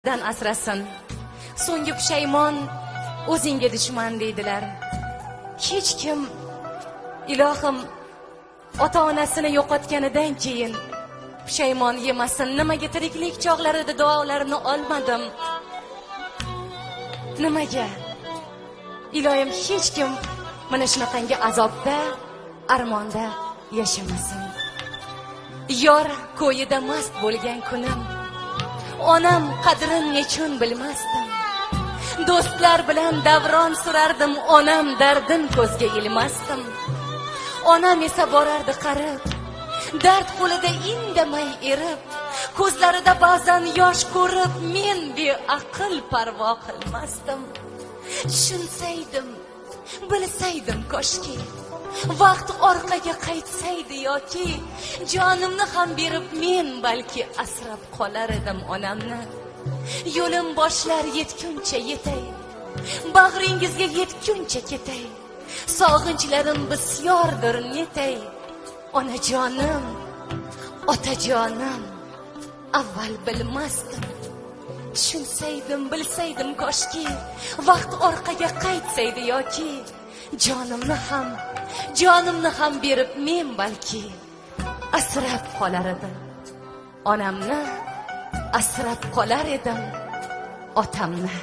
Dan asrasin. So'nggi pushaymon o'zingga dushman, deydilar. Hech kim, ilohim, ota onasini yo'qotganidan keyin pushaymon yemasin. Nimaga tiriklik chog'larida duolarini olmadim? Nimaga? Iloyim, hech kim mana shunaqangi azobda, armonda yashamasin. Yor ko'yida mast bo'lgan kunim, onam qadrin nechun bilmasdim. Do'stlar bilan davron surardim, onam dardin ko'zga ilmasdim. Onam esa borardi qarib, dard qo'lida indamay erib, ko'zlarida ba'zan yosh ko'rib, men beaql parvo qilmasdim. Tushunsaydim, bilsaydim koshki, vaqt orqaga qaytsaydi yoki, jonimni ham berib men balki asrab qolar edim onamni. Yo'lim boshlar yetguncha yetay, bag'ringizga yetguncha ketay, sog'inchlarim bisyordir, netay. Onajonim, otajonim, avval bilmasdim. Tushunsaydim, bilsaydim koshki, vaqt orqaga qaytsaydi yoki, jonimni ham, jonimni ham berib men balki asrab qolar edim onamni, asrab qolar edim otamni.